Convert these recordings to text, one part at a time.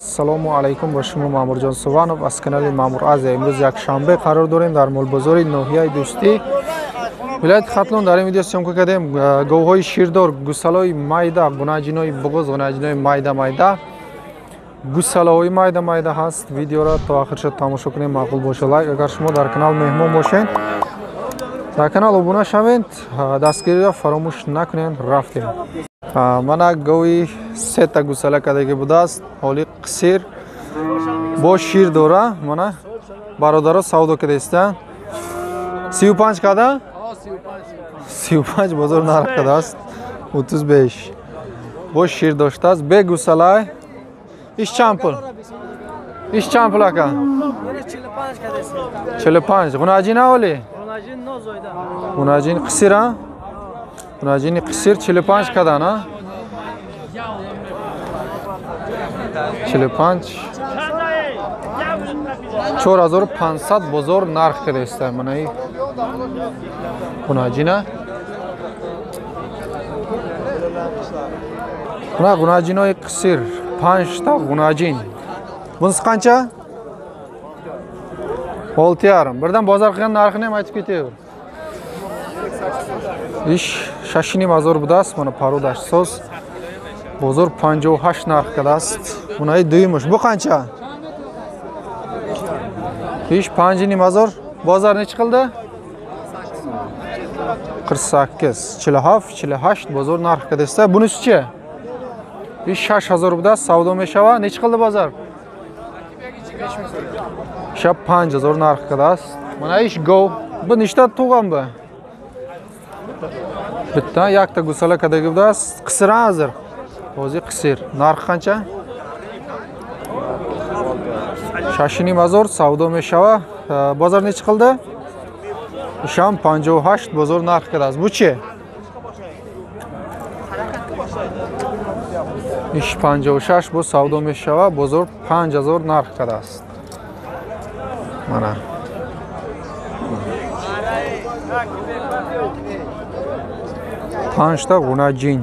Салому алайкум, ба шумо Маъмурҷон Суванов аз канали Маъмур Азия. Имрӯз якшанбе қарор дорем дар молбозори ноҳияи Дӯстӣ, вилояти Хатлон. Дар ин видео съёмка кардем говҳои ширдор, гусалои майда, гунаҷинои буғуз, гунаҷинои майда майда, гусалаҳои майда майда ҳаст. Видеоро то охирша тамошо кунем, маъқул боша лайк. Агар шумо дар канал меҳмон бошед, дар канал обуна шавед, дастгириро фаромӯш накунед. Рафтем. Мана гови сета гусала кадаги будааст, ҳоли қисир бо шир дора. Мана бародаро савдо кадаистанд. 35 када? 35 бозор нарх кадааст. 35 бо шир доштааст, бе гусалай. Иш чанд пул? Иш чанд пул ака? 45. Гунаҷин ҳоли? Гунаҷин қисира? Гунаҷини қисир 45 кадан, а? 45. 4500 бозор нарх кадаиста. Мана и гунаҷина. Мана гунаҷинои қисир, 5 та гунаҷин. Bunisi qancha? 6,5. Birdan bozor qilgan narxini ham aytib ketaver. Иш 6,5 ҳазор будааст. Мана пародаш соз. Бозор 58 нарх кардааст. Мунаи дуюмаш. Бу қанча? Иш 5,5 ҳазор. Бозор necha qildi? 48, 47, 48 бозор нарх кардааст. Bunisi-chi? Иш 6 ҳазор будааст, савдо мешава. Necha qildi бозор? Ша 5 ҳазор нарх кардааст. Мана иш гов. Бу nechta tug'an bu? Bitta yakta гусала кадаги будааст. Qisir hozir. Hozir qisir. Нарх qancha? 6,5 ҳазор савдо мешава. Бозор necha qildi? Ишам 58 бозор нарх кардааст. Бу чи? Иш 56 бо савдо мешава. Бозор 5 ҳазор нарх кардааст. Мана. Панҷта гунаҷин.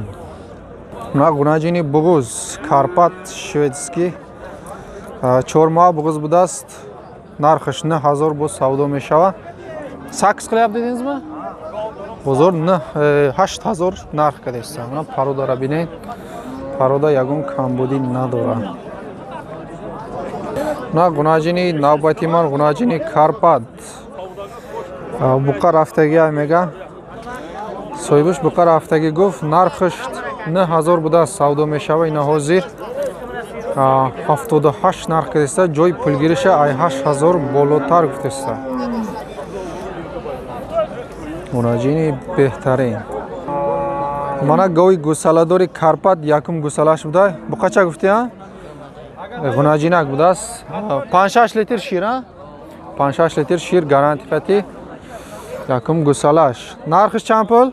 Мана гунаҷини буғуз, Карпат шведский. 4 моҳ буғуз будааст. Нархаш 9 ҳазор бо савдо мешава. Sakkiz qilyapti dedingizmi? Бозор 8 ҳазор нарх кардааст. Мана пародара бинед. Парода ягон камбудӣ надорад. На гунаҷини навбати ман гунаҷини Карпат. Буқа рафтагӣ мега. Соҳибаш буқа рафтагӣ гуфт, нархаш 9 ҳазор будааст, савдо мешава. Ина ҳозир 78 нарх кардааст. Ҷои пулгириша ай 8 ҳазор болотар гуфтааст. Гунаҷини беҳтарин. Мана гови гусаладори Карпат, якум гусалаш буда. Буқа ча гуфтӣ, а? Гунаҷинак будааст. 5-6 литр шир, а? 5-6 литр шир гарантия қатӣ. Якум гусалаш. Нархиш чанд пул?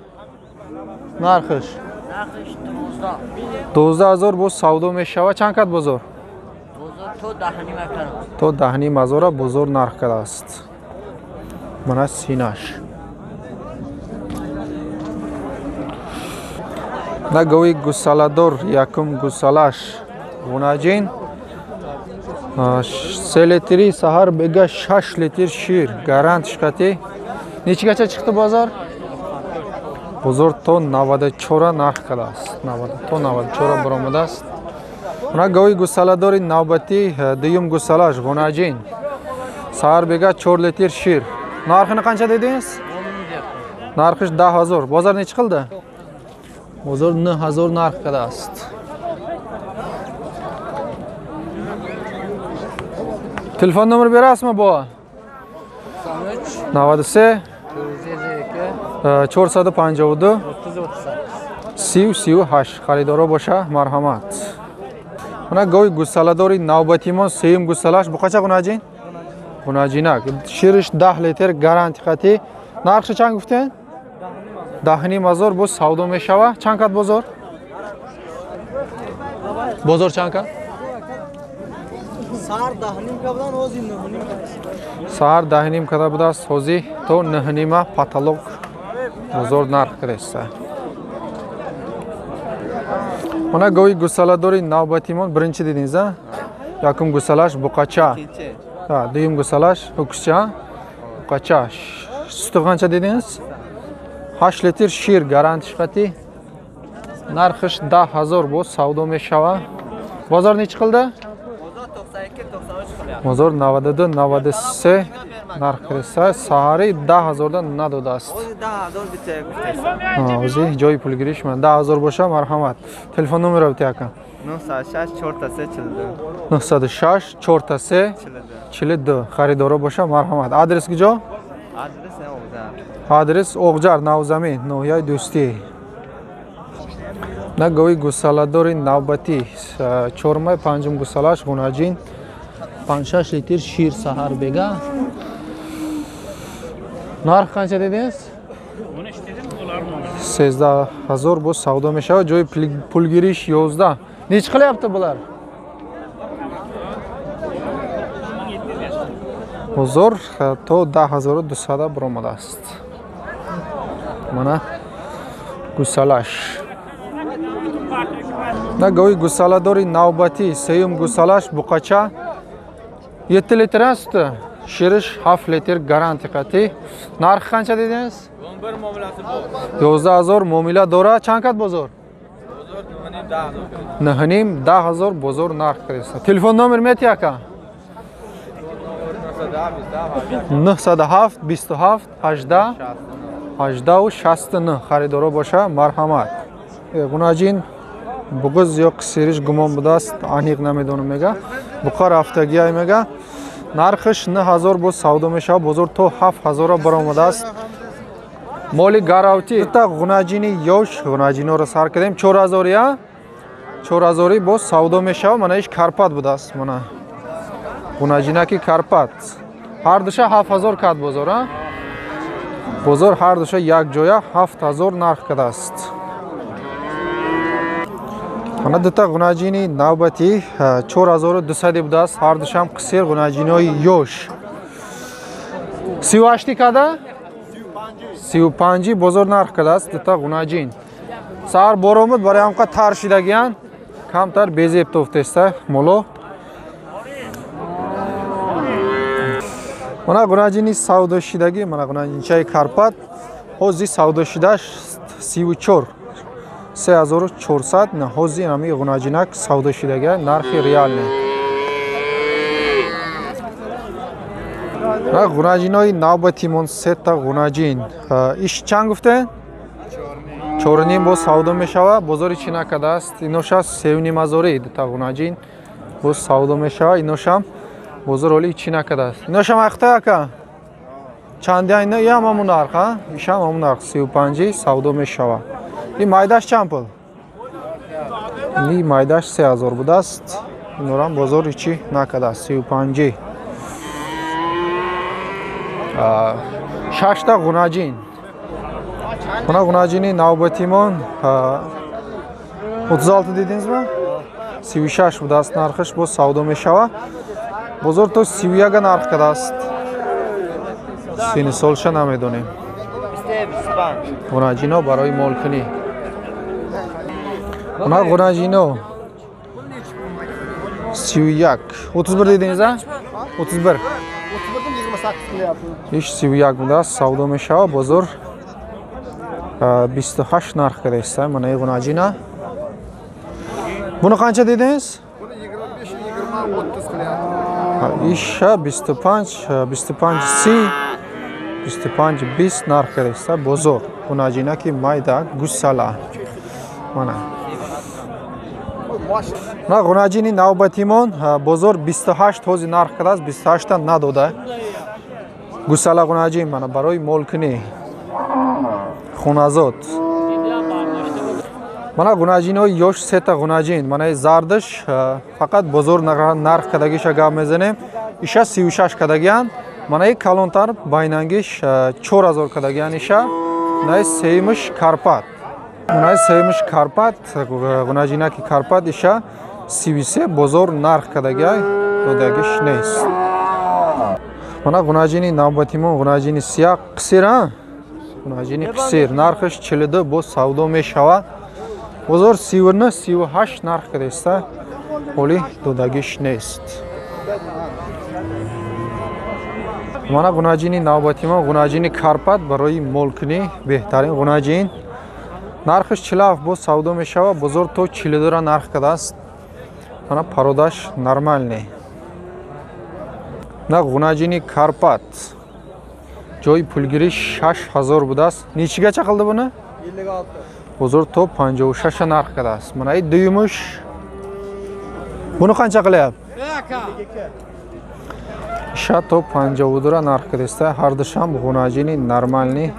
Нархиш 12 ҳазор боз савдо мешава. Чанд кад бозор? То 10,5 ҳазора бозор нарх кардааст. Мана синаш. На гови гусаладор, якум гусалаш гунаҷин. 3 литри саҳар бега 6 литр шир гарант шикати. Нечигача чиқди бозор? Бозор то 94 нарх кардааст. То 94 баромадааст. Мана гови гусаладори навбатӣ, дуюм гусалаш гунаҷин. Саҳар бега 4 литр шир. Нархini qancha dedingiz? Нархиш 10 ҳазор. Бозор necha qildi? Бозор 9 ҳазор нарх кардааст. Телефон номер berasizmi bu? 93 452 30 38. Харидоро боша, марҳамат. Мана гови гусаладори навбатимон, сеюм гусалаш. Бу қача гунаҷин? Гунаҷинак. Шириш 10 литр гарантия қатӣ. Нархши чанд гуфтен? 10,5 ҳазор боз савдо мешава. Чанд кад бозор? Бозор чанд кад? Саҳар 10,5 кадан, ҳозир 9,5. Саҳар 10,5 када будааст, ҳозир то 9,5 потолок бозор нарх кардааст. Мана гови гусаладори навбатимон, birinchi dedingiz, а? Якум гӯсалаш буқача. Дуюм гӯсалаш ҳуксча. Буқача. Сути қанча дедиңиз? 8 литр шир гарантиш қати. Нархиш 10 000 боз савдо мешава. Бозор нечи қилди? Бозор 92 93 нарх кириса. Саҳари 10 000 дан надодааст. Ози ҷои пулгириш ман 10 000 боша, марҳамат. Телефон номеро бите, ака. 906 4 3 42. 906 4 3 42. Харидоро боша, марҳамат. Адрес куҷо? Адрес Оғҷар, Навзамин, ноҳияи Дӯстӣ. На гови гӯсаладори навбатӣ, чормаи панҷум гӯсалаш, ғунаҷин, 5-6 литр шир саҳар бега. Нарх қанча дедиз? 13 000 боз савдо мешавад. Ҷои пулгириш 11. Нечи qilyapti bular? Бозор то 10 200 баромадааст. Мана гӯсалаш. На гови гӯсаладори навбатӣ, сеюм гӯсалаш, буқача, 7 литр аст шириш, 7 литр гаранти қатӣ. Нархи қанча дедиңиз? 11 000 муомила дорад. Чанд кат бозор? 9,5 10 000 бозор нарх кардааст. Телефон номер мети, ака? 907 27 18 18 69. Харидоро боша, марҳамат. Гунаҷин буғуз ё қисириш гумон будааст, аниқ намедонам, мега. Буқа рафтагиай, мега. Нархиш 9000 боз савдо мешавад. Бозор то 7000 баромадааст. Моли гаравтӣ та ғунаҷини ёш, ғунаҷиноро сар кардем. 4000 я? 4000 боз савдо мешавад. Мана иш карпат будааст. Мана ғунаҷинаки карпат. Ҳар душа 7000 кад бозор, а? Бозор ҳар душа як ҷоя 7000 нарх кардааст. Мана дута ғунаҷини навбатӣ 4200 будааст. Ҳар душам қисир, ғунаҷинои ёш. 38 када? 35 бозор нарх кардааст дута ғунаҷин. Саҳар боромуд, барои ҳамқа тар шидагиян, камтар безеб тофтеста моло. Мана ғунаҷини савдошидагӣ, мана ғунаҷинчаи карпат, ҳози савдошидаш 34 3400. Ҳози ҳами ғунаҷинак савдошидагия, нархи реальный. Ғунаҷинои навбатимон сета ғунаҷин. Иш чанд гуфте? 4,5 боз савдо мешава. Бозори чӣ накардааст. Иноша 3,5 ҳазори дута ғунаҷин боз савдо мешава. Иношам бозор оли чӣ накардааст. Иношам ахта, ака? Чанди ина? Иам ҳамун нарх, а? Ишам ҳамун нарх, 35 савдо мешава. Ин майдаш чанд пул? Ини майдаш 3000 будааст. Инорам бозор ҳичӣ накардааст. 35. Шашта ғунаҷин. Мана ғунаҷини навбатимон 36 дидингизми? 36 будааст нархиш, боз савдо мешава. Бозор то 31 нарх кардааст. Сини солша намедонем. Ғунаҷино барои молкунӣ. Мана ғунаҷино 31. 31 дидингиз, а? 31. Иш 31 будааст, савдо мешава. Бозор 28 нарх кардааст. Мана ин ғунаҷина. Буни қанча дедиңиз? Иша 25, 25 30, 25 20 нарх кардааст бозор. Ғунаҷинаки майда, гусала. Мана. На ғунаҷини навбатимон бозор 28 ҳози нарх кардааст, 28 та надода. Гусала ғунаҷин, мана барои молкунӣ. Хуназод. Мана ғунаҷинои ёш, сета ғунаҷин. Мана зардаш фақат бозор нарх кардагиша гап мезанем. Иша 36 кардагиян. Мана и калонтар байнангиш 4000 кардагиян иша. Мана сеюмиш карпат. Мана сеюмиш карпат, ғунаҷинаки карпат, иша 33 бозор нарх кардагия, додагиш нест. Мана ғунаҷини навбатимон, ғунаҷини сия, қисир, а? Ғунаҷини қисир, нархиш 42 боз савдо мешава. Бозор 39, 38 нарх кардааст. Ҳоли додагиш нест. Мана ғунаҷини навбати мо, ғунаҷини Карпат барои молкунӣ беҳтарин ғунаҷин. Нархаш 47 боз савдо мешавад, бозор то 42 нарх кардааст. Мана пародаш нормальный. На ғунаҷини Карпат. Ҷои пулгирӣ 6000 будааст. Нечигача қилди буни? 56. Бозор то 56 нарх кардааст. Мана и дуюмуш. Буни қанча qilyapti? Иша то 52 нарх кардааст. Ҳардушам ғунаҷини нормальный.